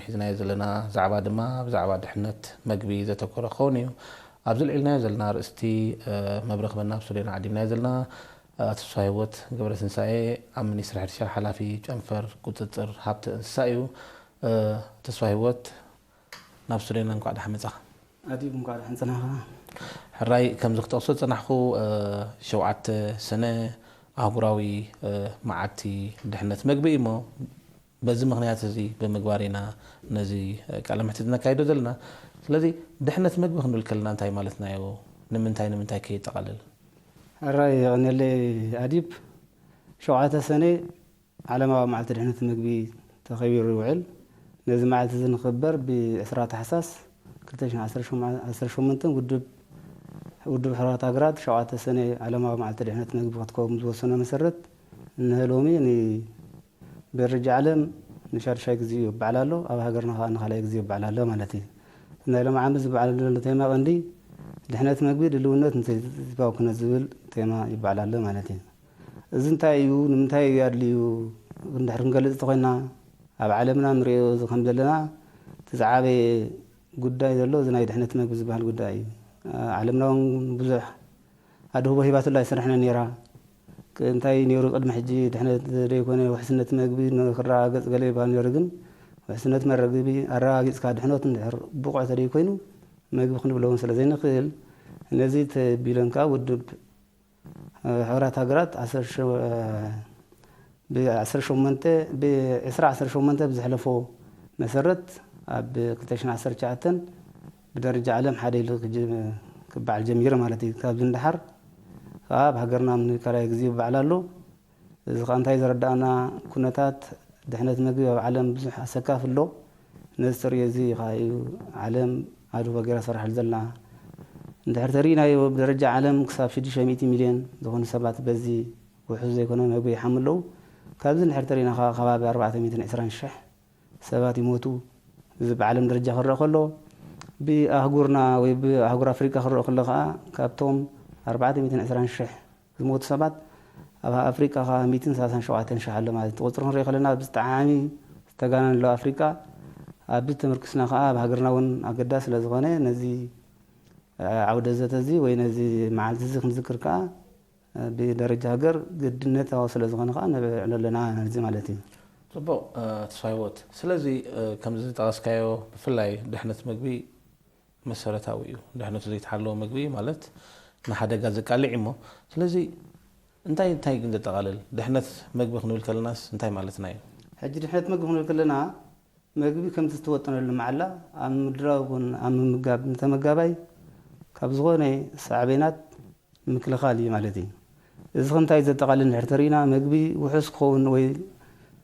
ሒዝናዮ ዘለና ዛዕባ ድማ ብዛዕባ ድሕነት መግቢ ዘተኮረ ክኸውን እዩ። ኣብዚ ልዒልናዮ ዘለና ኣርእስቲ መብረኽበና ኣብ ስቱድዮና ዓዲምናዮ ዘለና ኣቶ ተስፋ ህይወት ገብረትንሳኤ ኣብ ሚኒስትሪ ሕርሻ ሓላፊ ጨንፈር ቁፅፅር ሃብቲ እንስሳ እዩ። ተስፋ ህይወት ናብ ስቱድዮና እንኳዕ ደሓን መጻኻ። ኣዲብ እንኳዕ ደሓን ጸናኻ። ሕራይ ከምዚ ክጠቕሶ ዝጸናሕኩ ሸውዓተ ሰነ ኣህጉራዊ መዓልቲ ድሕነት መግቢ እዩ እሞ በዚ ምኽንያት እዚ ብምግባር ኢና ነዚ ቃለ መሕትት ነካይዶ ዘለና። ስለዚ ድሕነት መግቢ ክንብል ከለና እንታይ ማለትና እዩ? ንምንታይ ንምንታይ ከ የጠቓልል? ሕራይ የቐንየለይ ኣዲብ። ሸውዓተ ሰነ ዓለማዊ መዓልቲ ድሕነት ምግቢ ተኸቢሩ ይውዕል። ነዚ መዓልቲ እዚ ንኽበር ብ ዕስራ ታሕሳስ ክልተ ሽሕን ዓሰርተ ሸሞንተን ውድብ ውድብ ሕቡራት ሃገራት ሸውዓተ ሰነ ዓለማዊ መዓልቲ ድሕነት ምግቢ ክትከውን ዝወሰኖ መሰረት እነሀ ሎሚ ንደረጃ ዓለም ንሻድሻይ ግዜ ይበዓል ኣሎ። ኣብ ሃገርና ከዓ ንካልኣይ ግዜ ይበዓል ኣሎ ማለት እዩ። ናይ ሎም ዓመት ዝበዓል ዘሎ ቴማ ቀንዲ ድሕነት ምግቢ ድልውነት ንህዝባዊ ኩነት ዝብል ቴማ ይበዓል ኣሎ ማለት እዩ። እዚ እንታይ እዩ? ንምንታይ እዩ ኣድልዩ? እንድሕር ክንገልፅ እንተኮይና ኣብ ዓለምና ንሪኦ እዚ ከም ዘለና እቲ ዝዓበየ ጉዳይ ዘሎ እዚ ናይ ድሕነት መግቢ ዝበሃል ጉዳይ እዩ። ዓለምና እውን ብዙሕ ኣድህቦ ሂባትሉ ኣይሰራሕነ ነይራ። እንታይ ነይሩ ቅድሚ ሕጂ ድሕነት ዘይኮነ ውሕስነት መግቢ ንክረጋገፅ ገለ ይበሃል ነይሩ፣ ግን ውሕስነት መረግቢ ኣረጋጊፅካ ድሕነቱ እንድሕር ብቑዕ ተደይኮይኑ መግቢ ክንብሎ እውን ስለ ዘይንኽእል ነዚ ተቢለን ከዓ ውድብ ሕቡራት ሃገራት ብ ዓሰርተ ሸሞንተ ብ ዕስራ ዓሰርተ ሸሞንተ ብዝሕለፎ መሰረት ኣብ ክልተ ሽሕን ዓሰርተ ትሽዓተን ብደረጃ ዓለም ሓደ ኢሉ ክበዓል ጀሚሩ ማለት እዩ። ካብዚ ንደሓር ከዓ ኣብ ሃገርና ንካልኣይ ግዜ ይበዓል ኣሎ። እዚ ከዓ እንታይ ዘረዳእና ኩነታት ድሕነት ምግቢ ኣብ ዓለም ብዙሕ ኣሰካፊ ኣሎ። ነዚ ተርእዮ እዚ ከዓ እዩ ዓለም ኣድህቦ ገይራ ትሰርሓሉ ዘላ። እንድሕር ተሪእናዮ ብደረጃ ዓለም ክሳብ ሽዱሽተ ሚእቲ ሚልዮን ዝኾኑ ሰባት በዚ ውሑስ ዘይኮነ መግቢ ይሓሙ ኣለዉ። ካብዚ እንድሕር ተሪእና ከዓ ከባቢ ኣርባዕተ ሚእትን ዕስራን ሽሕ ሰባት ይሞቱ። እዚ ብዓለም ደረጃ ክረአ ከሎ ብኣህጉርና ወይ ብኣህጉር ኣፍሪቃ ክረአ ከሎ ከዓ ካብቶም ኣርባዕተ ሚእትን ዕስራን ሽሕ ዝሞቱ ሰባት ኣብ ኣፍሪቃ ከዓ ሚእትን ሰላሳን ሸውዓተን ሽሕ ኣሎ ማለት እዩ። ቁፅሪ ክንሪኦ ከለና ብጣዕሚ ዝተጋነን ኣሎ ኣፍሪቃ። ኣብዚ ተመርኪስና ከዓ ኣብ ሃገርና እውን ኣገዳሲ ስለ ዝኾነ ነዚ ዓውደ ዘተ እዚ ወይ ነዚ መዓልቲ እዚ ክንዝክር ከዓ ብደረጃ ሃገር ግድነታዊ ስለ ዝኾነ ከዓ ነብዕሎ ኣለና ነዚ ማለት እዩ። ፅቡቕ ተስፋ ህይወት። ስለዚ ከምዚ ዝጠቐስካዮ ብፍላይ ድሕነት ምግቢ መሰረታዊ እዩ። ድሕነቱ ዘይተሓለወ ምግቢ ማለት ንሓደጋ ዘቃልዕ እሞ ስለዚ እንታይ እንታይ ግን ዘጠቓልል ድሕነት ምግቢ ክንብል ከለናስ እንታይ ማለትና እዩ? ሕጂ ድሕነት ምግቢ ክንብል ከለና መግቢ ከምቲ ዝተወጠነሉ መዓላ ኣብ ምድራብ እውን ኣብ ምምጋብ ንተመጋባይ ካብ ዝኾነ ሳዕቤናት ምክልኻል እዩ ማለት እዩ። እዚ ከምታይ ዘጠቓልል እንድሕር ተሪእና መግቢ ውሑስ ክኸውን ወይ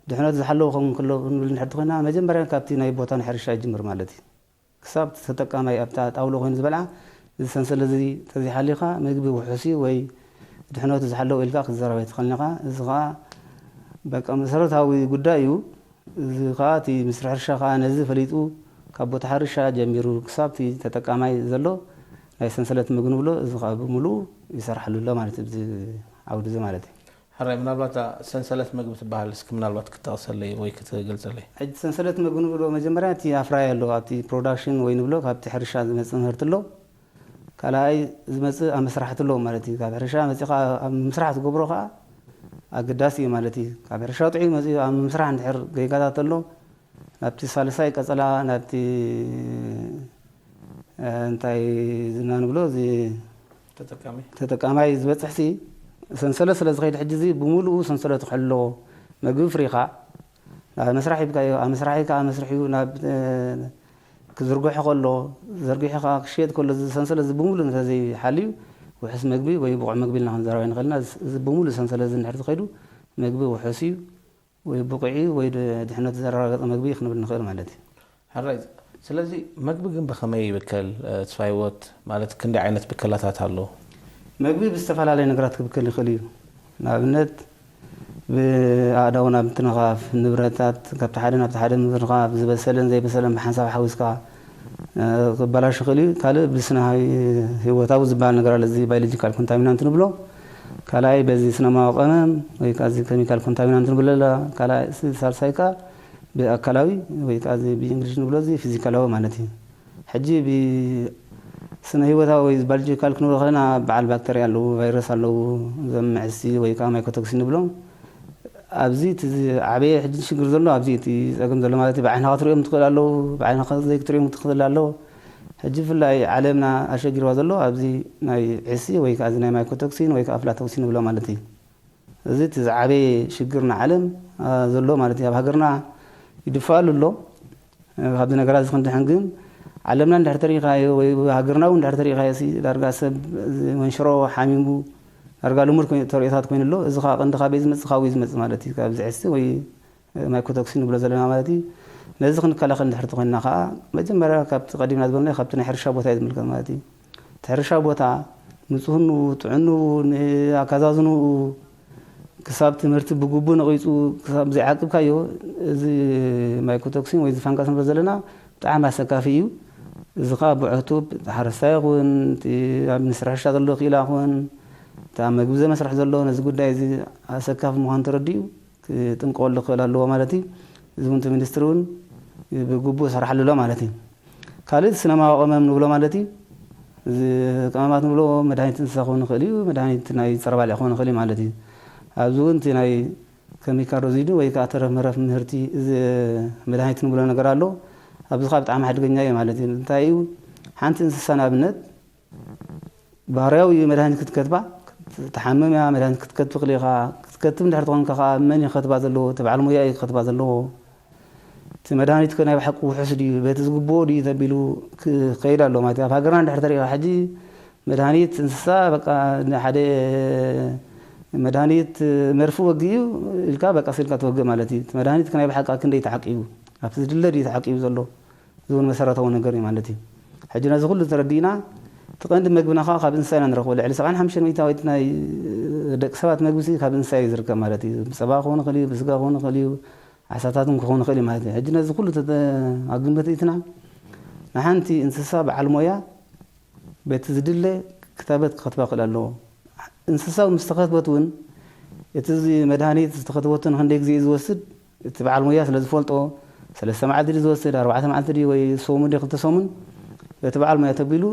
ድሕነቱ ዝሓለወ ክኸውን ከሎ ክንብል እንድሕር ተኾይና መጀመርያ ካብቲ ናይ ቦታ ናይ ሕርሻ ይጅምር ማለት እዩ። ክሳብ እቲ ተጠቃማይ ኣብታ ጣውሎ ኮይኑ ዝበልዓ እዚ ሰንሰለት እዚ ተዘይሓሊኻ መግቢ ውሑስ እዩ ወይ ድሕነቱ ዝሓለወ ኢልካ ክትዛረብ ኣይትኽእልን ኢኻ። እዚ ከዓ በቃ መሰረታዊ ጉዳይ እዩ። እዚ ከዓ እቲ ሚኒስትሪ ሕርሻ ከዓ ነዚ ፈሊጡ ካብ ቦታ ሕርሻ ጀሚሩ ክሳብ እቲ ተጠቃማይ ዘሎ ናይ ሰንሰለት ምግቢ ንብሎ እዚ ከዓ ብምሉኡ ይሰርሓሉ ኣሎ ማለት እዩ። ኣብዚ ዓውዲ እዚ ማለት እዩ። ሕራይ ምናልባት እታ ሰንሰለት መግቢ ትበሃል እስኪ ምናልባት ክትጠቕሰለይ ወይ ክትገልጸለይ? ሕጂ ሰንሰለት መግቢ ንብሎ መጀመርያ እቲ ኣፍራይ ኣሎ ኣብቲ ፕሮዳክሽን ወይ ንብሎ ካብቲ ሕርሻ ዝመፅእ ምህርቲ ኣሎ። ካልኣይ ዝመፅእ ኣብ መስራሕቲ ኣሎ ማለት እዩ። ካብ ሕርሻ መፂኻ ኣብ ምስራሕ ትገብሮ ከዓ ኣገዳሲ እዩ ማለት እዩ። ካብ ሕርሻ ጥዑይ መፂኡ ኣብ ምስራሕ እንድሕር ጌጋታት ኣሎ ናብቲ ሳልሳይ ቀፀላ ናብቲ እንታይ ዝና ንብሎ እዚ ተጠቃሚ ተጠቃማይ ዝበፅሕ ሲ ሰንሰለት ስለ ዝኸይድ ሕጂ እዚ ብምሉኡ ሰንሰለቱ ክሕሎ መግቢ ፍሪኻ ናብ መስራሕ ሂብካዮ ኣብ መስራሕ ኢልካ ኣብ መስርሕ እዩ ናብ ክዝርግሖ ከሎ ዘርጊሑ ከዓ ክሽየጥ ከሎ እዚ ሰንሰለት እዚ ብምሉ እንተዘይሓልዩ ውሑስ መግቢ ወይ ብቑዕ መግቢ ኢልና ክንዘረባ ንኽእልና እዚ ብምሉ ሰንሰለት እዚ እንድሕር ዝኸይዱ መግቢ ውሑስ እዩ ወይ ብቑዕ እዩ ወይ ድሕነቱ ዘረጋገፀ መግቢ እዩ ክንብል ንኽእል ማለት እዩ። ሕራይ ስለዚ መግቢ ግን ብኸመይ ይብከል? ተስፋ ህይወት ማለት ክንደይ ዓይነት ብከላታት ኣሎ? መግቢ ብዝተፈላለየ ነገራት ክብከል ይኽእል እዩ። ንኣብነት ብኣእዳው ናብ ምትንኻፍ፣ ንብረታት ካብቲ ሓደ ናብቲ ሓደ ምትንኻፍ፣ ዝበሰለን ዘይበሰለን ብሓንሳብ ሓዊስካ ክበላሽ ይኽእል እዩ። ካልእ ብስነ ህይወታዊ ዝበሃል ነገር ኣሎ፣ እዚ ባዮሎጂካል ኮንታሚናንት ንብሎ። ካልኣይ በዚ ስነማዊ ቀመም ወይ ከዓ እዚ ኬሚካል ኮንታሚናንት ንብሎ ኣላ። ካልኣይ ሳልሳይ ከዓ ብኣካላዊ ወይ ከዓ እዚ ብእንግሊዝ ንብሎ እዚ ፊዚካላዊ ማለት እዩ። ሕጂ ብስነ ህይወታዊ ወይ ባዮሎጂካል ክንብሎ ከለና በዓል ባክተርያ ኣለዉ፣ ቫይረስ ኣለዉ፣ ዘመዕሲ ወይ ከዓ ማይኮቶክሲን ንብሎም። ኣብዚ እቲ ዝዓበየ ሕጂ ሽግር ዘሎ ኣብዚ እቲ ጸገም ዘሎ ማለት እዩ። ብዓይንኻ ክትሪኦም ትኽእል ኣለዉ፣ ብዓይንኻ ዘይክትሪኦም ትኽእል ኣለዉ። ሕጂ ብፍላይ ዓለምና ኣሸጊርዋ ዘሎ ኣብዚ ናይ ዕሲ ወይ ከዓ እዚ ናይ ማይኮቶክሲን ወይ ከዓ ኣፍላቶክሲን ንብሎ ማለት እዩ። እዚ እቲ ዝዓበየ ሽግር ንዓለም ዘሎ ማለት እዩ። ኣብ ሃገርና ይድፋኣሉ ኣሎ። ካብዚ ነገራት እዚ ክንድሕን ግን ዓለምና እንድሕር ተሪኢኻዮ ወይ ሃገርና እውን እንድሕር ተሪኢኻዮ ሲ ዳርጋ ሰብ መንሽሮ ሓሚሙ ዳርጋ ልሙድ ኮይኑ ተርእዮታት ኮይኑ ኣሎ። እዚ ከዓ ቀንዲ ካበይ ዝመፅእ ካብኡ ዝመፅእ ማለት እዩ። ካብ ዝዕሲ ወይ ማይኮቶክሲን ንብሎ ዘለና ማለት እዩ። ነዚ ክንከላኸል እንድሕር ተኮይንና ከዓ መጀመርያ ካብቲ ቀዲምና ዝበልናዮ ካብቲ ናይ ሕርሻ ቦታ እዩ ዝምልከት ማለት እዩ። እቲ ሕርሻ ቦታ ንፅህንኡ፣ ጥዕንኡ፣ ንኣከዛዝንኡ ክሳብ ትምህርቲ ብግቡእ ነቒፁ ክሳብ ዘይዓቅብካዮ እዚ ማይኮቶክሲን ወይ እዚ ፋንጋስ ንብሎ ዘለና ብጣዕሚ ኣሰካፊ እዩ። እዚ ከዓ ብዕቱብ ሓረስታይ ይኹን እቲ ኣብ ሚኒስትሪ ሕርሻ ዘሎ ክኢላ ይኹን እቲ ኣብ መግቢ ዘመስርሕ ዘሎ ነዚ ጉዳይ እዚ ኣሰካፊ ምዃኑ ተረዲኡ ክጥንቀቐሉ ክኽእል ኣለዎ ማለት እዩ። እዚ እውን እቲ ሚኒስትሪ እውን ብግቡእ ይሰርሓሉ ኣሎ ማለት እዩ። ካልእ ስነ ማዋ ቀመም ንብሎ ማለት እዩ። እዚ ቀመማት ንብሎ መድሃኒት እንስሳ ክኸውን ይኽእል እዩ፣ መድሃኒት ናይ ፀረ ባልዕ ክኸውን ይኽእል እዩ ማለት እዩ። ኣብዚ እውን እቲ ናይ ከሚካል ረዚዱ ወይ ከዓ ተረፍ መረፍ ምህርቲ እዚ መድሃኒት ንብሎ ነገር ኣሎ። ኣብዚ ከዓ ብጣዕሚ ሓደገኛ እዩ ማለት እዩ። እንታይ እዩ ሓንቲ እንስሳ ንኣብነት ባህርያዊ እዩ መድሃኒት ክትከትባ፣ ትሓምም እያ መድሃኒት ክትከትብ ክልኢኻ ክትከትብ እንድሕር ተኾንካ ከዓ መን እዩ ከትባ ዘለዎ? እቲ በዓል ሞያ እዩ ከትባ ዘለዎ። እቲ መድሃኒት ከ ናይ ብሓቂ ውሑስ ድዩ በቲ ዝግብኦ ድዩ ተቢሉ ክኸይድ ኣሎ ማለት እዩ። ኣብ ሃገርና እንድሕር ተሪኢኻ ሕጂ መድሃኒት እንስሳ በቃ ንሓደ መድሃኒት መርፊ ወግእ እዩ ኢልካ በቃ ስልካ ትወግእ ማለት እዩ። እቲ መድሃኒት ከ ናይ ብሓቂ ክንደይ ተዓቂቡ ኣብቲ ዝድለ ድዩ ተዓቂቡ ዘሎ? እዚ እውን መሰረታዊ ነገር እዩ ማለት እዩ። ሕጂ ነዚ ኩሉ ተረዲእና እቲ ቀንዲ መግብና ከዓ ካብ እንስሳ ኢና ንረኽቦ። ልዕሊ ሰብዓን ሓሙሽተን ሚእታዊት ናይ ደቂ ሰባት መግቢ ሲ ካብ እንስሳ እዩ ዝርከብ ማለት እዩ። ብፀባ ክኸውን ይኽእል እዩ፣ ብስጋ ክኸውን ይኽእል እዩ፣ ዓሳታት እውን ክኸውን ይኽእል እዩ ማለት እዩ። ሕጂ ነዚ ኩሉ ተተ- ኣብ ግምት እትና ንሓንቲ እንስሳ በዓል ሞያ በቲ ዝድለ ክታበት ክኸትባ ክእል ኣለዎ። እንስሳ ምስ ተኸትበት እውን እቲ መድሃኒት ዝተኸትበቱ ንክንደይ ግዜ እዩ ዝወስድ እቲ በዓል ሞያ ስለ ዝፈልጦ ሰለስተ መዓልቲ ድዩ ዝወስድ ኣርባዕተ መዓልቲ ድዩ ወይ ሰሙን ድዩ ክልተ ሰሙን በቲ በዓል ሞያ ተቢሉ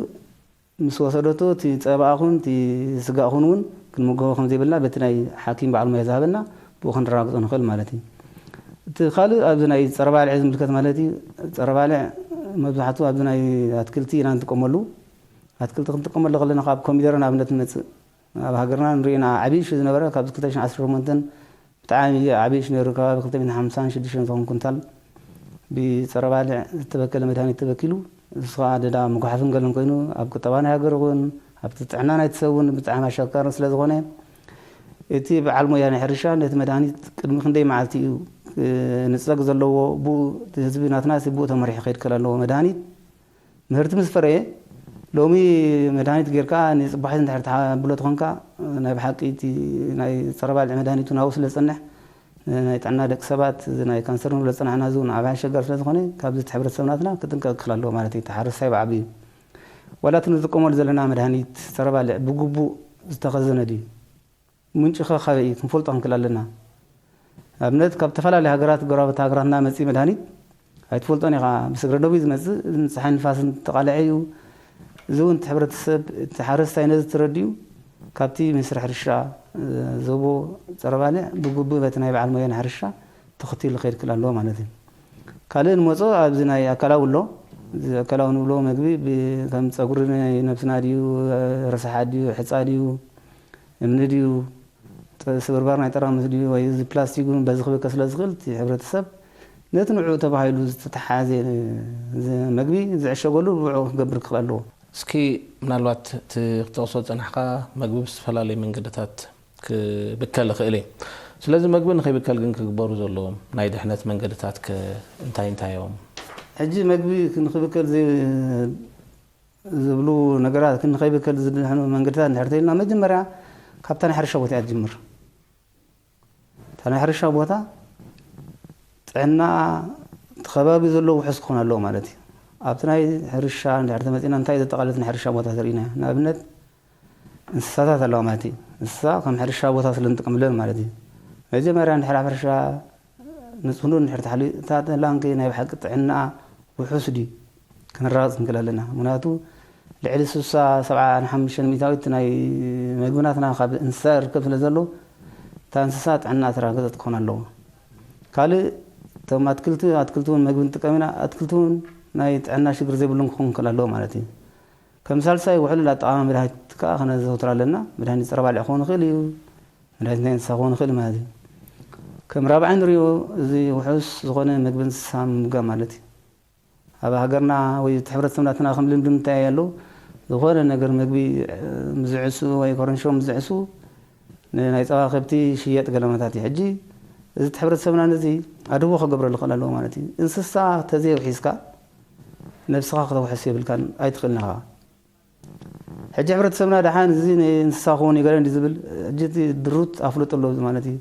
ምስ ወሰደቶ እቲ ፀባኣ ኹን እቲ ስጋ ኹን እውን ክንምገቦ ከም ዘይብልና በቲ ናይ ሓኪም በዓል ሞያ ዝሃበና ብኡ ክንረጋግፆ ንኽእል ማለት እዩ። እቲ ካልእ ኣብዚ ናይ ፀረ ባልዕ ዝምልከት ማለት እዩ። ፀረ ባልዕ መብዛሕትኡ ኣብዚ ናይ ኣትክልቲ ኢና ንጥቀመሉ። ኣትክልቲ ክንጥቀመሉ ከለና ካብ ኮሚደረ ንኣብነት ንመፅእ ኣብ ሃገርና ንሪኦ ኢና ዓብዪ እሹ ዝነበረ ካብ ክልተ ሽሕን ዓሰርተ ሸሞንተን ብጣዕሚ ዓብዪ እሹ ነይሩ ከባቢ ክልተ ሚእትን ሓምሳን ሽዱሽተን ዝኾን ኩንታል ብፀረ ባልዕ ዝተበከለ መድሃኒት ተበኪሉ እሱ ከዓ ደዳ ምጉሓፍን ገለን ኮይኑ ኣብ ቁጠባ ናይ ሃገር እውን ኣብቲ ጥዕና ናይቲ ሰብ እውን ብጣዕሚ ኣሸጋሪ ስለ ዝኾነ እቲ በዓል ሞያ ናይ ሕርሻ ነቲ መድሃኒት ቅድሚ ክንደይ መዓልቲ እዩ ንፀግ ዘለዎ ብኡ ህዝቢ ናትና ብኡ ተመሪሑ ከይድ ከል ኣለዎ መድሃኒት ምህርቲ ምስ ፈረየ ሎሚ መድሃኒት ጌርካ ንፅባሒት እንድሕር ተብሎ ተኾንካ ናይ ብሓቂ እቲ ናይ ፀረ ባልዕ መድሃኒቱ ናብኡ ስለ ዝፀንሕ ናይ ጥዕና ደቂ ሰባት እዚ ናይ ካንሰር ንብሎ ዝፀናሕና እዚ እውን ዓብይ ኣሸጋሪ ስለ ዝኾነ ካብዚ እቲ ሕብረተሰብ ናትና ክጥንቀቅ ክኽእል ኣለዎ ማለት እዩ። ተሓረስታይ ብዓብዩ ዋላ እቲ ንጥቀመሉ ዘለና መድሃኒት ፀረ ባልዕ ብግቡእ ዝተኸዘነ ድዩ? ምንጭ ከ ካበይ እዩ ክንፈልጦ ክንክእል ኣለና። ኣብነት ካብ ዝተፈላለዩ ሃገራት ጎረባብቲ ሃገራትና መፅእ መድሃኒት ኣይትፈልጦን ኢኻ። ብስግረ ዶብ እዩ ዝመፅእ፣ ፀሓይ ንፋስን ተቃልዐ እዩ። እዚ እውን እቲ ሕብረተሰብ እቲ ሓረስታይ ነዚ ተረዲኡ ካብቲ ሚኒስትሪ ሕርሻ ዝህቦ ፀረ ባልዕ ብግቡእ በቲ ናይ በዓል ሞያ ናይ ሕርሻ ተኸቲሉ ክኸይድ ክእል ኣለዎ ማለት እዩ። ካልእ ንመፆ ኣብዚ ናይ ኣካላዊ ኣሎ። እዚ ኣካላዊ ንብሎ መግቢ ብ- ከም ፀጉሪ ናይ ነብስና ድዩ፣ ረሳሓት ድዩ፣ ሕፃ ድዩ፣ እምኒ ድዩ፣ ጥ- ስብርባር ናይ ጠራሙስ ድዩ ወይ እዚ ፕላስቲክ እውን በዚ ክብከ ስለ ዝኽእል እቲ ሕብረተሰብ ነቲ ንዕኡ ተባሂሉ ዝተተሓዘ ዝ- መግቢ ዝዕሸገሉ ብዕኡ ክገብር ክኽእል ኣለዎ። እስኪ ምናልባት እቲ ክትጠቕሶ ዝፀናሕካ መግቢ ብዝተፈላለዩ መንገድታት ክብከል ይኽእል እዩ። ስለዚ መግቢ ንኸይብከል ግን ክግበሩ ዘለዎም ናይ ድሕነት መንገድታት ከ እንታይ እንታይ እዮም? ሕጂ መግቢ ንኽብከል ዝ- ዝብሉ ነገራት ንኸይብከል ዝድሕኑ መንገድታት እንድሕር ተይልና መጀመርያ ካብታ ናይ ሕርሻ ቦታ እያ ትጅምር። እታ ናይ ሕርሻ ቦታ ጥዕና እቲ ከባቢ ዘሎ ውሑስ ክኾን ኣለዎ ማለት እዩ። ኣብቲ ናይ ሕርሻ እንድሕር ተመፂና እንታይ እዩ ዘጠቓልል ናይ ሕርሻ ቦታ ተሪእና ንኣብነት እንስሳታት ኣለዋ ማለት እዩ። እንስሳ ከም ሕርሻ ቦታ ስለ ንጥቀምለን ማለት እዩ። መጀመርያ እንድሕር ኣብ ሕርሻ ንፅህንኡ እንድሕር ተሓልዩ፣ እታ ላም ከ ናይ ብሓቂ ጥዕናኣ ውሑስ ድዩ? ክንረጋግፅ ክንክእል ኣለና። ምኽንያቱ ልዕሊ ስሳ፣ ሰብዓ ንሓሙሽተ ሚእታዊት ናይ መግብናትና ካብ እንስሳ ርከብ ስለ ዘሎ፣ እታ እንስሳ ጥዕና ተረጋገፀት ክኾን ኣለዎ። ካልእ፣ እቶም ኣትክልቲ፣ ኣትክልቲ እውን መግቢ ንጥቀም ኢና። ኣትክልቲ እውን ናይ ጥዕና ሽግር ዘይብሎም ክኸውን ክኽእል ኣለዎ ማለት እዩ። ከም ሳልሳይ፣ ውሕሉል ኣጠቓቕማ መድሃኒት ከዓ ከነዘውትር ኣለና። መድሃኒት ፀረ ባልዕ ክኸውን ይኽእል እዩ፣ መድሃኒት ናይ እንስሳ ክኸውን ይኽእል ማለት እዩ። ከም ራብዓይ ንሪኦ፣ እዚ ውሑስ ዝኾነ መግቢ እንስሳ ምምጋብ ማለት እዩ። ኣብ ሃገርና ወይ እቲ ሕብረተሰብ ናትና ከም ልምዲ እንታይ ኣሎ፣ ዝኾነ ነገር መግቢ፣ እ፣ ምዝዕሱ ወይ ኮረንሾ ምዝዕሱ ንናይ ጸባ ከብቲ ሽየጥ ገለመታት እዩ። ሕጂ እዚ እቲ ሕብረተሰብና ነዚ ኣድህቦ ክገብረሉ ክእል ኣለዎ ማለት እዩ። እንስሳ ተዘይውሒስካ ነብስኻ ከተውሕስ የብልካን፣ ኣይትኽእልን ኢኻ። ሕጂ ሕብረተሰብና ደሓን እዚ ንእንስሳ ክኸውን እዩ ገለ እንዲ ዝብል፣ ሕጂ እቲ ድሩት ኣፍልጦ ኣሎ ማለት እዩ።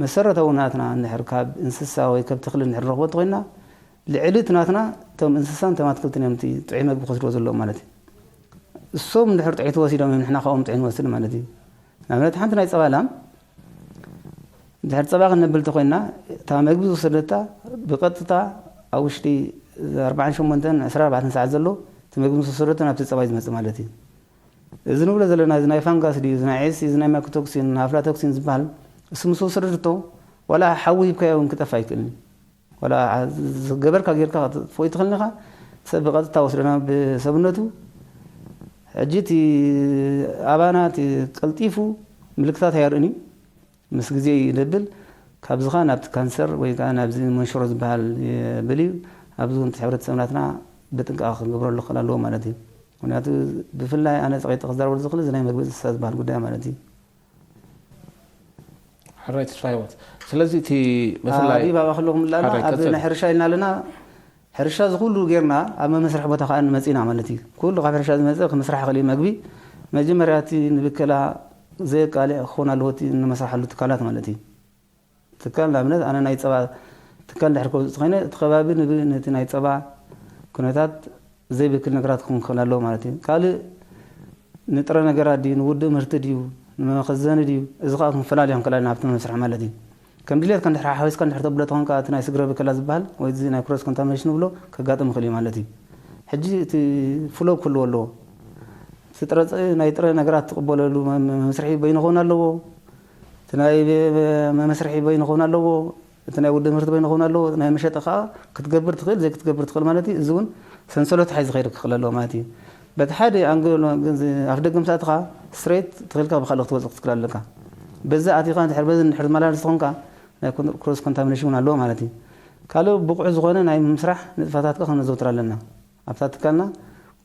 መሰረታዊ ናትና እንድሕር ካብ እንስሳ ወይ ከብቲ ክሊ እንድሕር ንረኽቦ እንተኾይንና፣ ልዕሊ እቲ ናትና እቶም እንስሳን እቶም ኣትክልትን እዮም እቲ ጥዑይ መግቢ ክወስድዎ ዘለዎም ማለት እዩ። እሶም እንድሕር ጥዑይ ተወሲዶም እዮም ንሕና ካብኦም ጥዑይ ንወስድ ማለት እዩ። ንኣብነት ሓንቲ ናይ ጸባ ላም እንድሕር ጸባ ክነብል እንተኾይንና፣ እታ መግቢ ዝወሰደታ ብቐጥታ ኣብ ውሽጢ ኣርባዓን ሸሞንተን፣ ዕስራን ኣርባዕተን ሰዓት ዘሎ እቲ መግቢ ምስ ወሰደቶ ናብቲ ጸባ እዩ ዝመጽእ ማለት እዩ። እዚ ንብሎ ዘለና እዚ ናይ ፋንጋስ ድዩ፣ እዚ ናይ ዒስ፣ እዚ ናይ ማይኮቶክሲን፣ ናይ ኣፍላቶክሲን ዝበሃል፣ እሱ ምስ ወሰደቶ ዋላ ሓዊ ሂብካዮ እውን ክጠፍእ ኣይክእልን እዩ። ዋላ ዝገበርካ ጌርካ ክትጥፍኦ ኣይትኽእልን ኢኻ። ሰብ ብቐጥታ ወስደና ብሰብነቱ። ሕጂ እቲ ኣባና እቲ ቀልጢፉ ምልክታት ኣየርእን እዩ። ምስ ግዜ እዩ ደብል። ካብዚ ኸኣ ናብቲ ካንሰር ወይ ከኣ ናብዚ መንሽሮ ዝበሃል የብል እዩ። ኣብዚ እውን እቲ ሕብረተሰብ ናትና ብጥንቃቐ ክገብረሉ ክኽእል ኣለዎ ማለት እዩ። ምኽንያቱ ብፍላይ ኣነ ጸቒጠ ክዛረበሉ ዝኽእል እዚ ናይ መግቢ እንስሳ ዝበሃል ጉዳይ ማለት እዩ። ሕራይ ተስፋ ህይወት። ስለዚ እቲ ብፍላይ ኣቢብ ኣብኣ ከለኹም ላና ሕራይ ኣብ ቀጽል። ናይ ሕርሻ ኢልና ኣለና። ሕርሻ እዚ ኩሉ ጌርና ኣብ መመስርሒ ቦታ ከኣ ንመጺና ማለት እዩ። ኩሉ ካብ ሕርሻ ዝመጸ ክምስራሕ ይኽእል እዩ መግቢ። መጀመርያ እቲ ንብከላ ዘየቃልዕ ክኸውን ኣለዎ እቲ ንመስርሓሉ ትካላት ማለት እዩ። ትካል ንኣብነት ኣነ ናይ ጸባ ትካል እንድሕር ከውጽእ ተኾይነ እቲ ከባቢ ንብ-፣ ነቲ ናይ ጸባ ኩነታት ዘይብክል ነገራት ክኸውን ክኽእል ኣለዎ ማለት እዩ። ካልእ ንጥረ ነገራት ድዩ፣ ንውድእ ምህርቲ ድዩ፣ ንመኸዘኒ ድዩ፣ እዚ ከኣ ክንፈላልዮ ክንክእል ኣለና ኣብቲ መስርሕ ማለት እዩ። ከም ድሌትካ እንድሕር ሓዊስካ እንድሕር ተብሎ ተኾንካ እቲ ናይ ስግረ ብከላ ዝበሃል ወይ እዚ ናይ ክሮስ ኮንታሚኔሽን ንብሎ ከጋጥም ይኽእል እዩ ማለት እዩ። ሕጂ እቲ ፍሎ ክህልዎ ኣለዎ። እቲ ጥረ ጸ-፣ ናይ ጥረ ነገራት ትቕበለሉ መ-፣ መ-፣ መስርሒ በይኑ ክኸውን ኣለዎ። እቲ ናይ መ-፣ መ-፣ መስርሒ በይኑ ክኸውን ኣለዎ። እቲ ናይ ውድእ ምህርቲ በይኑ ክኸውን ኣለዎ። ናይ መሸጢ ከኣ ክትገብር ትኽእል፣ ዘይክትገብር ትኽእል ማለት እዩ። እዚ እውን ሰንሰለት ሓይዚ ክኸይድ ክኽእል ኣለዎ ማለት እዩ። በቲ ሓደ ኣንግል ግን ዚ-፣ ኣፍ ደገ ምስ ኣተኻ ስትሬት ትኽእልካ ብኻልእ ክትወጽእ ክትክእል ኣለካ። በዛ ኣቲኻ እንድሕር በዚ እንድሕር ዝመላለስ ተኾንካ ናይ ኮን-፣ ክሮስ ኮንታሚኔሽን እውን ኣለዎ ማለት እዩ። ካልእ ብቑዕ ዝኾነ ናይ ምስራሕ ንጥፈታትካ ከነዘውትር ኣለና። ኣብታ ትካልና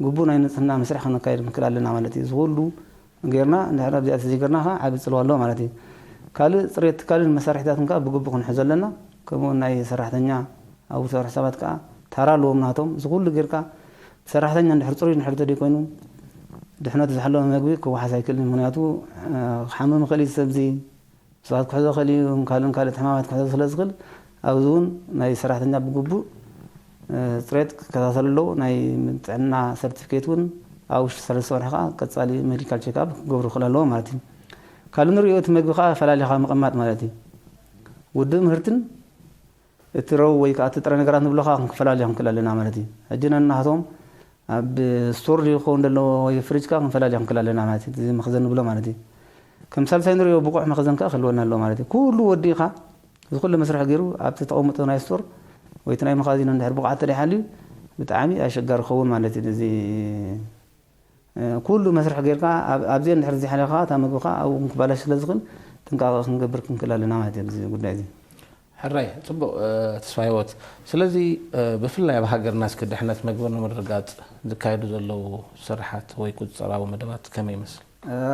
ግቡእ ናይ ንጽህና መስርሕ ከነካይድ ክንክእል ኣለና ማለት እዩ። እዚ ኩሉ ጌርና እንድሕር ኣብዚኣ ተዘይጌርና ከኣ ዓቢ ጽልዋ ኣለዎ ማለት እዩ። ካልእ ጽሬት ትካልን መሳርሒታትን ከኣ ብግቡእ ክንሕዞ ኣለና። ከምኡ እውን ናይ ሰራሕተኛ ኣብ ዝሰርሑ ሰባት ከኣ ታራ ኣለዎም ናቶም። እዚ ኩሉ ጌርካ ሰራሕተኛ እንድሕር ጽሩይ እንድሕር ተደይኮይኑ ድሕነቱ ዝሓለወ መግቢ ክወሓስ ኣይክእልን። ምኽንያቱ፣ እ፣ ክሓምም ይኽእል እዩ ሰብ እዚ ሰባት ክሕዞ ይኽእል እዩ፣ ካልእን ካልእ ሕማማት ክሕዞ ስለ ዝኽእል፣ ኣብዚ እውን ናይ ሰራሕተኛ ብግቡእ፣ እ፣ ጽሬት ክከታተሉ ኣለዎ። ናይ ጥዕና ሰርቲፊኬት እውን ኣብ ውሽጢ ሰለስተ ወርሒ ከኣ ቀጻሊ ሜዲካል ቼክኣፕ ክገብሩ ክኽእል ኣለዎ ማለት እዩ። ካልእ ንሪኦ እቲ መግቢ ከኣ ፈላሊኻ ምቕማጥ ማለት እዩ። ውድእ ምህርትን እቲ ረው ወይ ከኣ እቲ ጥረ ነገራት ንብሎ ከኣ ክንፈላለዮ ክንክእል ኣለና ማለት እዩ። ሕጂ ነናቶም ኣብ ስቶር ድዩ ክኸውን ዘለዎ ወይ ፍሪጅ ከኣ ክንፈላልዮ ክንክእል ኣለና ማለት እዩ። እዚ መኽዘን ንብሎ ማለት እዩ። ከም ሳልሳይ ንሪኦ ብቑዕ መኽዘን ከኣ ክህልወና ኣለዎ ማለት እዩ። ኩሉ ወዲእኻ እዚ ኩሉ መስርሕ ገይሩ ኣብቲ ተቐምጦ ናይ ስቶር ወይ እቲ ናይ መኻዚኖ እንድሕር ብቕዓት ተደይሓልዩ ብጣዕሚ ኣሸጋሪ ክኸውን ማለት እዩ። እዚ፣ እ፣ ኩሉ መስርሕ ጌርካ ኣብ-፣ ኣብዚኦ እንድሕር ዘይሓለኻ እታ ምግቢ ከኣ ኣብኡ ክባላሽ ስለ ዝኽእል ጥንቃቐ ክንገብር ክንክእል ኣለና ማለት እዩ። እዚ ጉዳይ እዚ። ሕራይ፣ ጽቡቕ፣ እ፣ ተስፋ ህይወት። ስለዚ፣ እ፣ ብፍላይ ኣብ ሃገርና እስኪ ድሕነት መግቢ ንምርግጋጽ ዝካየዱ ዘለዉ ስራሓት ወይ ቁጽጸራዊ መደባት ከመይ ይመስል?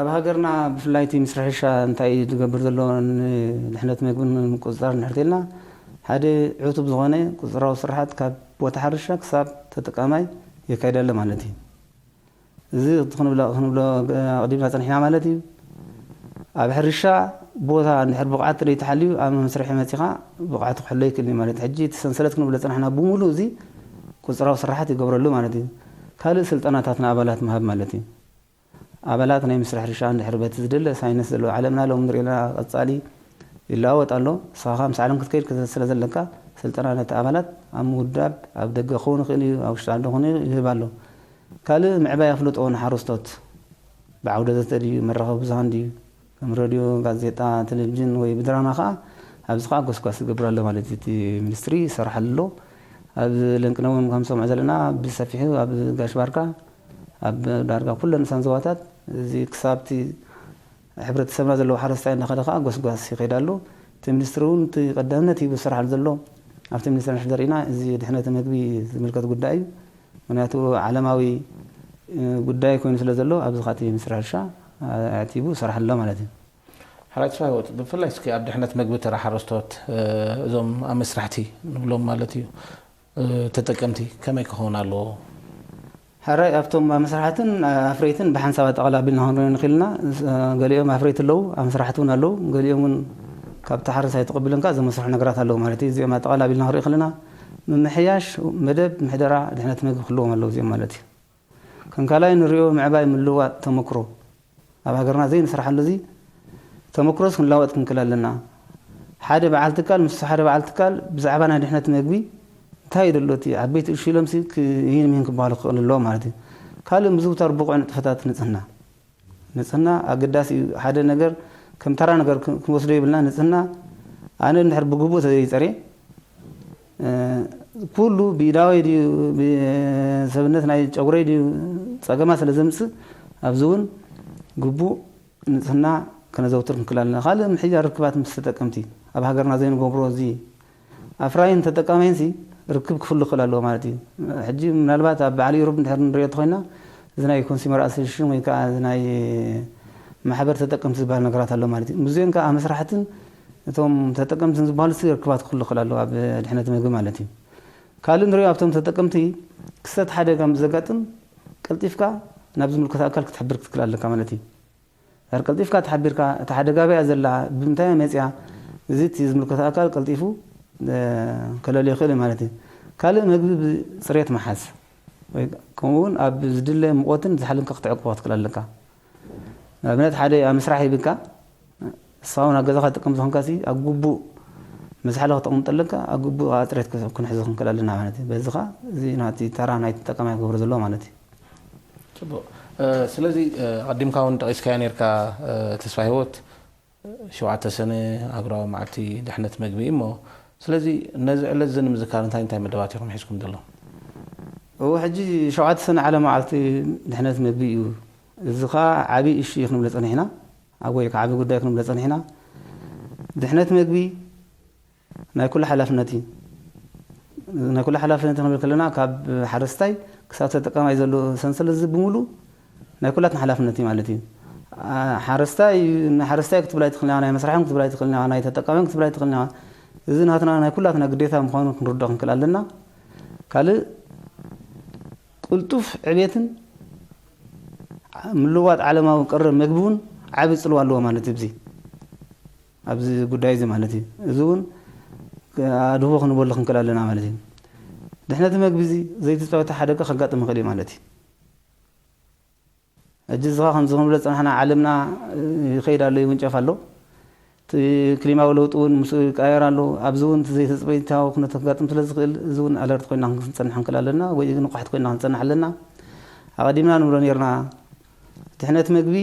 ኣብ ሃገርና ብፍላይ እቲ ሚኒስትሪ ሕርሻ እንታይ እዩ ዝገብር ዘሎ ንድሕነት መግቢ ንምቁጽጻር እንድሕር ተልና፣ ሓደ ዕቱብ ዝኾነ ቁጽጽራዊ ስራሓት ካብ ቦታ ሕርሻ ክሳብ ተጠቃማይ የካይድ ኣሎ ማለት እዩ። እዚ ክንብሎ፣ ክንብሎ ኣቕዲምና ጸኒሕና ማለት እዩ። ኣብ ሕርሻ ቦታ እንድሕር ብቕዓት ተደይተሓልዩ ኣብ መስርሒ መጺኻ ብቕዓቱ ክሕሎ ይክእል እዩ ማለት እዩ። ሕጂ እቲ ሰንሰለት ክንብሎ ጸናሕና ብምሉእ እዚ ቁጽራዊ ስራሓት ይገብረሉ ማለት እዩ። ካልእ ስልጠናታት ንኣባላት ምሃብ ማለት እዩ። ኣባላት ናይ መስርሒ ሕርሻ እንድሕር በቲ ዝደለ ሳይንስ ዘለዎ ዓለምና ሎም ንሪኦ ኣለና ቀጻሊ ይለዋወጥ ኣሎ። ንስኻ ምስ ዓለም ክትከይድ ስለ ዘለካ፣ ስልጠና ነቲ ኣባላት ኣብ ምውዳብ፣ ኣብ ደገ ክኸውን ይኽእል እዩ፣ ኣብ ውሽጢ ዓዲ ክኸውን ይህብ ኣሎ። ካልእ ምዕባይ ኣፍልጦ ንሓረስቶት፣ ብዓውደ ዘተ ድዩ፣ መራኸቢ ብዙሃን ድዩ፣ ከም ሬድዮ፣ ጋዜጣ፣ ቴሌቪዥን ወይ ብድራማ ከኣ፣ ኣብዚ ከኣ ጎስጓስ ይገብር ኣሎ ማለት እዩ። እቲ ሚኒስትሪ ይሰርሓሉ ኣሎ። ኣብ ለንቅነ እውን ከም ሰምዖ ዘለና ብሰፊሑ ኣብ ጋሽ ባርካ፣ ኣብ ዳርጋ ኩለን ንሳን ዞባታት፣ እዚ ክሳብቲ ሕብረተሰብና ዘለዎ ሓረስታይ እናኸደ ከኣ ጎስጓስ ይኸይድ ኣሎ። እቲ ሚኒስትሪ እውን እቲ ቀዳምነት ሂቡ ዝሰርሓሉ ዘሎ ኣብቲ ሚኒስትሪ እንድሕር ዘሪእና፣ እዚ ድሕነት ምግቢ ዝምልከት ጉዳይ እዩ። ምክንያቱ ዓለማዊ ጉዳይ ኮይኑ ስለ ዘሎ ኣብዚ ካቲ ሚኒስትሪ ሕርሻ ኣዕቲቡ ይሰርሓሉ ኣሎ ማለት እዩ። ሕራይ ተስፋ ህይወት፣ ብፍላይ እስኪ ኣብ ድሕነት ምግቢ ተራ ሓረስቶት፣ እዞም ኣመስራሕቲ ንብሎም ማለት እዩ፣ ተጠቀምቲ ከመይ ክኸውን ኣለዎ? ሕራይ ኣብቶም ኣመስራሕትን ኣፍረይትን ብሓንሳብ ኣጠቓላቢልና ክንሪኦ ንኽእል ኢና። ገሊኦም ኣፍረይቲ ኣለዉ፣ ኣመስራሕቲ እውን ኣለዉ። ገሊኦም እውን ካብቲ ሓረስታይ ተቐቢሎም ከኣ ዘመስርሑ ነገራት ኣለዉ ማለት እዩ። እዚኦም ኣጠቓላቢልና ክንሪኦ ከለና ምምሕያሽ መደብ ምሕደራ ድሕነት ምግቢ ክህልዎም ኣለዉ እዚኦም ማለት እዩ። ከም ካልኣይ ንሪኦ ምዕባይ ምልውዋጥ ተመክሮ። ኣብ ሃገርና ዘይንሰርሓሉ እዚ ተመክሮስ ክንለዋወጥ ክንክእል ኣለና። ሓደ በዓል ትካል ምስ ሓደ በዓል ትካል ብዛዕባ ናይ ድሕነት ምግቢ እንታይ እዩ ዘሎ እቲ ዓበይቲ እሹ ኢሎምሲ ክ-፣ ይህን ምሂን ክበሃሉ ክኽእል ኣለዎ ማለት እዩ። ካልእ ምዝውታር ብቑዕ ንጥፈታት ንጽህና። ንጽህና ኣገዳሲ እዩ። ሓደ ነገር ከም ተራ ነገር ክ-፣ ክንወስዶ የብልና። ንጽህና ኣነ እንድሕር ብግቡእ ተዘይጸርየ፣ እ፣ ኩሉ ብኢዳወይ ድዩ፣ ብሰብነት ናይ ጨጉረይ ድዩ ጸገማ ስለ ዘምጽእ፣ ኣብዚ እውን ግቡእ ንጽህና ከነዘውትር ክንክእል ኣለና። ካልእ ምሕያር ርክባት ምስ ተጠቀምቲ፣ ኣብ ሃገርና ዘይንገብሮ እዚ ኣፍራይን ተጠቃማይንሲ ርክብ ክፍሉ ክኽእል ኣለዎ ማለት እዩ። ሕጂ ምናልባት ኣብ በዓል ዩሮፕ እንድሕር ንሪኦ እንተኾይና፣ እዚ ናይ ኮንሱመር ኣሶሲሽን ወይ ከዓ እዚ ናይ ማሕበር ተጠቀምቲ ዝበሃል ነገራት ኣሎ ማለት እዩ። ምስዚኦም ከዓ መስራሕትን እቶም ተጠቀምትን ዝበሃሉ ሲ ርክባት ክህሉ ክኽእል ኣለዎ ኣብ ድሕነት ምግቢ ማለት እዩ። ካልእ ንሪኦ ኣብቶም ተጠቀምቲ ክስተት ሓደጋ ምስ ዘጋጥም ቀልጢፍካ ናብ ዝምልከቶ ኣካል ክትሕብር ክትክእል ኣለካ ማለት እዩ። ድሕር ቀልጢፍካ ተሓቢርካ እታ ሓደጋ ኣበይ እያ ዘላ፣ ብምንታይ እያ መፅያ፣ እዚ እቲ ዝምልከቶ ኣካል ቀልጢፉ፣ እ፣ ከለልዮ ይኽእል እዩ ማለት እዩ። ካልእ ምግቢ ብፅሬት ምሓዝ ወይ ከምኡ እውን ኣብ ዝድለ ሙቐትን ዝሓልን ክትዕቅቦ ክትክእል ኣለካ። ንኣብነት ሓደ ኣብ ምስራሕ ሂብካ ንስኻ እውን ኣብ ገዛኻ ትጥቀም ዝኾንካ ሲ ኣብ ግቡእ መዝሓሊ ክተቕምጠለካ ኣብ ግቡእ ኣፅሬት ክን-፣ ክንሕዞ ክንክእል ኣለና ማለት እዩ። በዚ ኸዓ እዚ ናቲ ተራ ናይቲ ተጠቃማይ ክገብሮ ዘለዎ ማለት እዩ። ጽቡቕ። እ፣ ስለዚ፣ እ፣ ኣቐዲምካ እውን ጠቒስካዮ ነርካ፣ እ፣ ተስፋ ህይወት፣ ሸውዓተ ሰነ ኣህጉራዊ መዓልቲ ድሕነት መግቢ እዩ እሞ፣ ስለዚ ነዚ ዕለት እዚ ንምዝካር እንታይ እንታይ መደባት ኢኹም ሒዝኩም ዘለኹም? እዎ፣ ሕጂ ሸውዓተ ሰነ ዓለም መዓልቲ ድሕነት መግቢ እዩ። እዚ ኸኣ ዓቢ እሹ እዩ ክንብሎ ጸኒሕና፣ ኣብ ወይ ከዓ ዓቢ ጉዳይ ክንብሎ ጸኒሕና። ድሕነት መግቢ ናይ ኩሉ ሓላፍነት እዩ። ናይ ኩሉ ሓላፍነት ክንብል ከለና ካብ ሓረስታይ ክሳብ ተጠቃማይ ዘሎ ሰንሰለት እዚ ብምሉእ ናይ ኩላትና ሓላፍነት እዩ ማለት እዩ። ኣ፣ ሓረስታይ፣ ንሓረስታይ ክትብል ኣይትኽእልን ኢኻ፣ ናይ መስራሕን ክትብል ኣይትኽእልን ኢኻ፣ ናይ ተጠቃማይን ክትብል ኣይትኽእልን ኢኻ። እዚ ናትና ናይ ኩላትና ግዴታ ምዃኑ ክንርድኦ ክንክእል ኣለና። ካልእ ቅልጡፍ ዕቤትን ምልዋጥ ዓለማዊ ቀረብ መግቢ እውን ዓቢ ጽልዋ ኣለዎ ማለት እዩ። እዚ ኣብዚ ጉዳይ እዚ ማለት እዩ። እዚ እውን ኣድህቦ ክንበሉ ክንክእል ኣለና ማለት እዩ። ድሕነት መግቢ እዚ ዘይተጻወተ ሓደጋ ከጋጥም ይኽእል እዩ ማለት እዩ። ሕጂ እዚ ኸዓ ከምዚ ክንብሎ ዝጸናሕና ዓለምና ይኸይድ ኣሎ፣ ይውንጨፍ ኣሎ። እቲ ክሊማዊ ለውጢ እውን ምስኡ ይቀያየር ኣሎ። ኣብዚ እውን እቲ ዘይተጸበይታዊ ኩነታት ከጋጥም ስለ ዝኽእል፣ እዚ እውን ኣለርት ኮይና ክንጸንሕ ክንክእል ኣለና፣ ወይ ንቑሓት ኮይና ክንጸንሕ ኣለና። ኣቐዲምና ንብሎ ነርና፣ ድሕነት መግቢ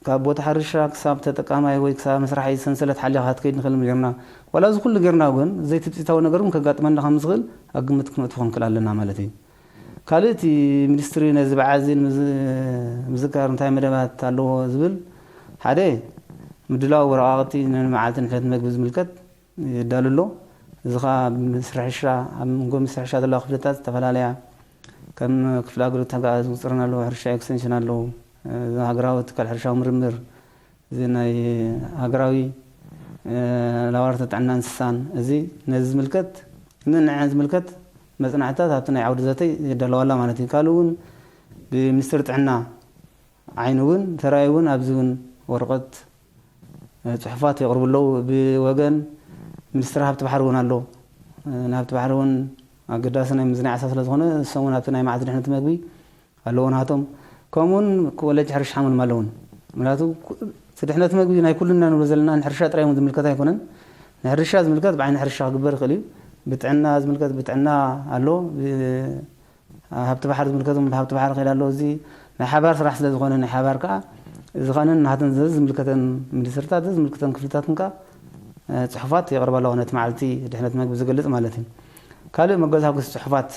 ካብ ቦታ ሕርሻ ክሳብ ተጠቃማይ ወይ ክሳብ መስራሒ ሰንሰለት ሓሊኻ ክትከይድ ንኽእል ነርና። ዋላ እዚ ኩሉ ጌርና እውን ዘይትጽቢታዊ ነገር እውን ከጋጥመና ከም ዝኽእል ኣብ ግምት ክነእቱ ክንክእል ኣለና ማለት እዩ። ካልእ እቲ ሚኒስትሪ ነዚ በዓል እዚ ንምዝ-፣ ምዝካር እንታይ መደባት ኣለዎ ዝብል፣ ሓደ ምድላው ወረቓቕቲ ንመዓልቲ ድሕነት መግቢ ዝምልከት የዳሉ ኣሎ። እዚ ኸኣ ኣብ ሚኒስትሪ ሕርሻ፣ ኣብ መንጎ ሚኒስትሪ ሕርሻ ዘለዋ ክፍልታት ዝተፈላለያ፣ ከም ክፍሊ ኣገልግሎት ተጋኣዝ ቁፅርን ኣለዉ፣ ሕርሻ ኤክስቴንሽን ኣለዉ፣ እዚ ሃገራዊ ትካል ሕርሻዊ ምርምር፣ እዚ ናይ ሃገራዊ፣ እ፣ ላቦራቶሪ ጥዕና እንስሳን፣ እዚ ነዚ ዝምልከት፣ ንንዐ ዝምልከት መጽናዕትታት ኣብቲ ናይ ዓውዲ ዘተ የዳለዋ ኣላ ማለት እዩ። ካልእ እውን ብሚኒስትሪ ጥዕና ዓይኒ እውን ተራእዩ እውን ኣብዚ እውን ወረቐት፣ እ፣ ጽሑፋት የቕርቡ ኣለዉ። ብወገን ሚኒስትሪ ሃብቲ ባሕሪ እውን ኣሎ። እ፣ ንሃብቲ ባሕሪ እውን ኣገዳሲ ናይ ምዝናይ ዓሳ ስለ ዝኾነ፣ ንሶም እውን ኣብቲ ናይ መዓልቲ ድሕነት መግቢ ኣለዎ ናቶም። ከምኡውን ኮሌጅ ሕርሻ ሓመልማ ኣለውን። ምክንያቱ፣ እቲ ድሕነት መግቢ ናይ ኩልና ንብሎ ዘለና ንሕርሻ ጥራይ እውን ዝምልከት ኣይኮነን። ንሕርሻ ዝምልከት ብዓይኒ ሕርሻ ክግበር ይኽእል እዩ። ብጥዕና ዝምልከት ብጥዕና ኣሎ። ሃብቲ ባሕሪ ዝምልከት ብሃብቲ ባሕሪ ክእል ኣሎ። እዚ ናይ ሓባር ስራሕ ስለ ዝኾነ ናይ ሓባር ከዓ እዚ ኸንን ናትን ዝምልከተን ሚኒስትርታት ዝምልከተን ክፍልታትን ከዓ ፅሑፋት የቕርባ ኣለዋ ነቲ መዓልቲ ድሕነት መግቢ ዝገልፅ ማለት እዩ። ካልእ መገዛግሲ ፅሑፋት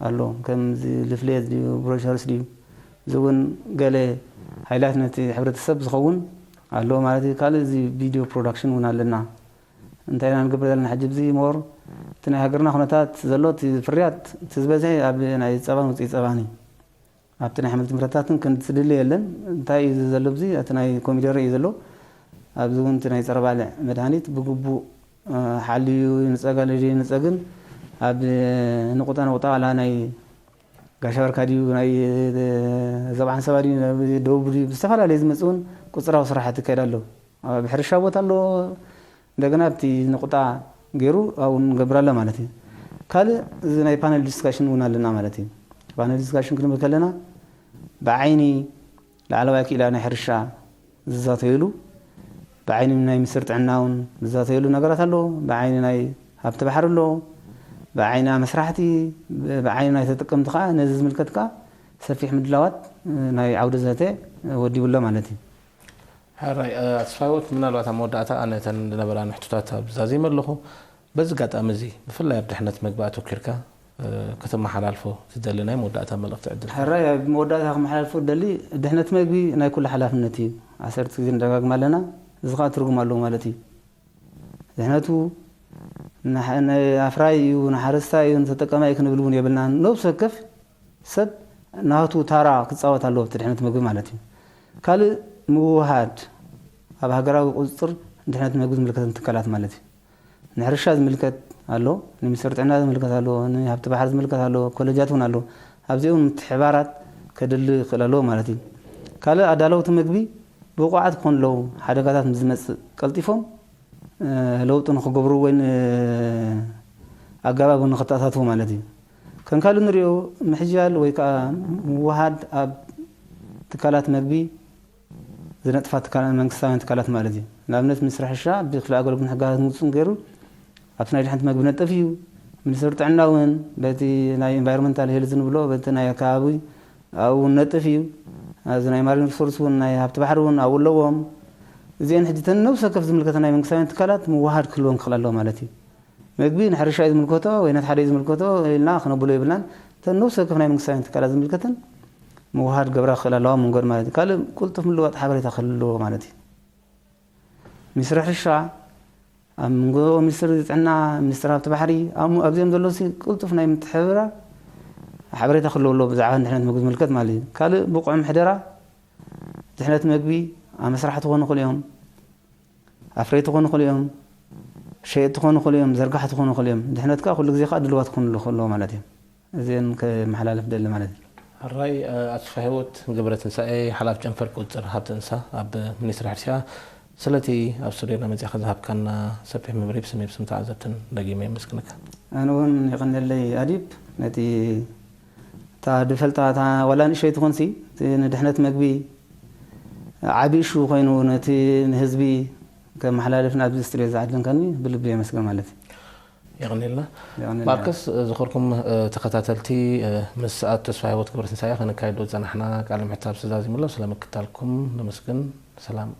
ኣሎ። ከምዚ ልፍሌት ድዩ ብሮሸርስ ድዩ እዚ እውን ገለ ሃይላት ነቲ ሕብረተሰብ ዝኸውን ኣሎ ማለት እዩ። ካልእ እዚ ቪድዮ ፕሮዳክሽን እውን ኣለና። እንታይ ኢና ንገብር ዘለና ሕጂ ብዚ ሞር እቲ ናይ ሃገርና ኩነታት ዘሎ እቲ ፍርያት እቲ ዝበዝሐ ኣብ ናይ ፀባን ውፅኢ ፀባን እዩ። ኣብቲ ናይ ሓመልቲ ምረታትን ክንዲ ትድሊ የለን። እንታይ እዩ ዘሎ ብዚ እቲ ናይ ኮሚደረ እዩ ዘሎ። ኣብዚ እውን እቲ ናይ ፀረ ባልዕ መድሃኒት ብግቡእ ሓልዩ ንፀጋ ልጅ ንፀግን ኣብ ንቁጣ ንቁጣ ዋላ ናይ ጋሻ በርካ ድዩ ናይ ዘብዓን ሰባ ድዩ ደቡብ ድዩ ብዝተፈላለየ ዝመፅእ እውን ቁፅራዊ ስራሕቲ ይካየድ ኣሎ። ኣብ ሕርሻ ቦታ ኣሎ። እንደገና ኣብቲ ንቁጣ ገይሩ ኣብኡ ንገብር ኣለ ማለት እዩ። ካልእ እዚ ናይ ፓነል ዲስካሽን እውን ኣለና ማለት እዩ። ፓነል ዲስካሽን ክንብል ከለና ብዓይኒ ላዕለዋይ ክኢላ ናይ ሕርሻ ዝዛተየሉ ብዓይኒ ናይ ሚኒስትር ጥዕና እውን ዝዛተየሉ ነገራት ኣሎ። ብዓይኒ ናይ ሃብቲ ባሕሪ ኣሎ። ብዓይኒ ኣመስራሕቲ ብዓይኒ ናይ ተጠቀምቲ ከዓ ነዚ ዝምልከት ከዓ ሰፊሕ ምድላዋት ናይ ዓውደ ዘተ ወዲቡሎ ማለት እዩ። ሕራይ ተስፋ ህይወት ምናልባት ኣብ መወዳእታ ኣነ እተን ዝነበራኒ ሕቶታት ኣብዛዚመ ኣለኹ። በዚ ኣጋጣሚ እዚ ብፍላይ ኣብ ድሕነት መግቢ ኣተኪርካ ከተመሓላልፎ ትደሊ ናይ መወዳእታ መልእኽቲ ዕድል። ሕራይ ኣብ መወዳእታ ክመሓላልፎ ደሊ ድሕነት መግቢ ናይ ኩሉ ሓላፍነት እዩ። ዓሰርተ ግዜ ንደጋግማ ኣለና። እዚ ከዓ ትርጉም ኣለዎ ማለት እዩ። ድሕነቱ ንሓ- ንኣፍራይ እዩ ንሓረስታይ እዩ ንተጠቀማይ እዩ ክንብል እውን የብልናን። ነብሲ ወከፍ ሰብ ናቱ ታራ ክፃወት ኣለዎ ኣብቲ ድሕነት ምግቢ ማለት እዩ። ካልእ ምውሃድ ኣብ ሃገራዊ ቁፅፅር ድሕነት ምግቢ ዝምልከተን ትካላት ማለት እዩ። ንሕርሻ ዝምልከት ኣሎ፣ ንሚኒስትሪ ጥዕና ዝምልከት ኣሎ፣ ንሃብቲ ባሕሪ ዝምልከት ኣሎ፣ ኮለጃት እውን ኣሎ። ኣብዚኦም ምትሕባራት ከድሊ ይኽእል ኣለዎ ማለት እዩ። ካልእ ኣዳለውቲ ምግቢ ብቑዓት ክኾኑ ኣለዉ። ሓደጋታት ምስ ዝመፅእ ቀልጢፎም ለውጢ ንክገብሩ ወይ ኣገባብ ንክተኣታትዉ ማለት እዩ። ከም ካልእ ንሪኦ ምሕጃል ወይ ከዓ ምውሃድ ኣብ ትካላት መግቢ ዝነጥፋ ትካላት መንግስታውያን ትካላት ማለት እዩ። ንኣብነት ሚኒስትሪ ሕርሻ ብክፍሊ ኣገልግሎትን ሕጋጋትን ውፅን ገይሩ ኣብቲ ናይ ድሕነት መግቢ ነጥፍ እዩ። ሚኒስትሪ ጥዕና እውን በቲ ናይ ኢንቫይሮንመንታል ሄልዝ ንብሎ በቲ ናይ ኣከባቢ ኣብኡ እውን ነጥፍ እዩ። ኣብዚ ናይ ማሪን ሪሶርስ እውን ናይ ሃብቲ ባሕሪ እውን ኣብኡ ኣለዎም። እዚአን ሕጂ ተን ነብሲ ወከፍ ዝምልከተ ናይ መንግስታውያን ትካላት ምውሃድ ክህልወን ክኽእል ኣለዎ ማለት እዩ። መግቢ ንሕርሻ እዩ ዝምልከቶ ወይ ነቲ ሓደ እዩ ዝምልከቶ ኢልና ክነብሎ የብልናን። እተን ነብሲ ወከፍ ናይ መንግስታውያን ትካላት ዝምልከተን ምውሃድ ገብራ ክኽእል ኣለዋ መንገድ ማለት እዩ። ካልእ ቅልጡፍ ምልዋጥ ሓበሬታ ክህልዎ ማለት እዩ። ሚኒስትሪ ሕርሻ ኣብ መንጎ ሚኒስትሪ ጥዕና፣ ሚኒስትሪ ሃብቲ ባሕሪ ኣብዚኦም ዘሎ ሲ ቅልጡፍ ናይ ምትሕብባር ሓበሬታ ክህልዎ ኣለዎ ብዛዕባ ድሕነት ምግቢ ዝምልከት ማለት እዩ። ካልእ ብቑዕ ምሕደራ ድሕነት ምግቢ ኣመስራሕቲ ክኾኑ ይኽእሉ እዮም፣ ኣፍረይቲ ክኾኑ ይኽእሉ እዮም፣ ሸየጥቲ ክኾኑ ይኽእሉ እዮም፣ ዘርጋሕቲ ክኾኑ ይኽእሉ እዮም። ድሕነት ከዓ ኩሉ ግዜ ከዓ ድልዋት ክኾኑ ኣለዎ ማለት እዩ። እዚአን ከመሓላልፍ ደሊ ማለት እዩ። ሕራይ ኣስፋ ህይወት ገብረ ትንሳኤ ሓላፍ ጨንፈር ቁፅፅር ሃብቲ እንስሳ ኣብ ሚኒስትሪ ሕርሻ ስለቲ ኣብ ስቱዲዮና መፂእኻ ዝሃብካና ሰፊሕ መብርሂ ብስመይ ብስም ተዓዘብትን ደጊመ የመስግነካ። ኣነ እውን የቐንየለይ ኣዲብ ነቲ እታ ድፈልጣ እታ ዋላ ንእሸይ ትኾንሲ እቲ ንድሕነት መግቢ ዓቢ እሹ ኮይኑ ነቲ ንህዝቢ ከመሓላልፍ ናብዚ ስቱዲዮ ዝዓድልንካኒ ብልቢ የመስግን ማለት እዩ። የቐንየልና። ማርከስ ዝኸርኩም ተኸታተልቲ ምስ ኣቶ ተስፋ ህይወት ገብረትንሳኤ ከነካይዶ ዝጸናሕና ቃለ ምሕታት ተዛዚሙ ኣሎ። ስለ ምክታልኩም ነመስግን። ሰላም።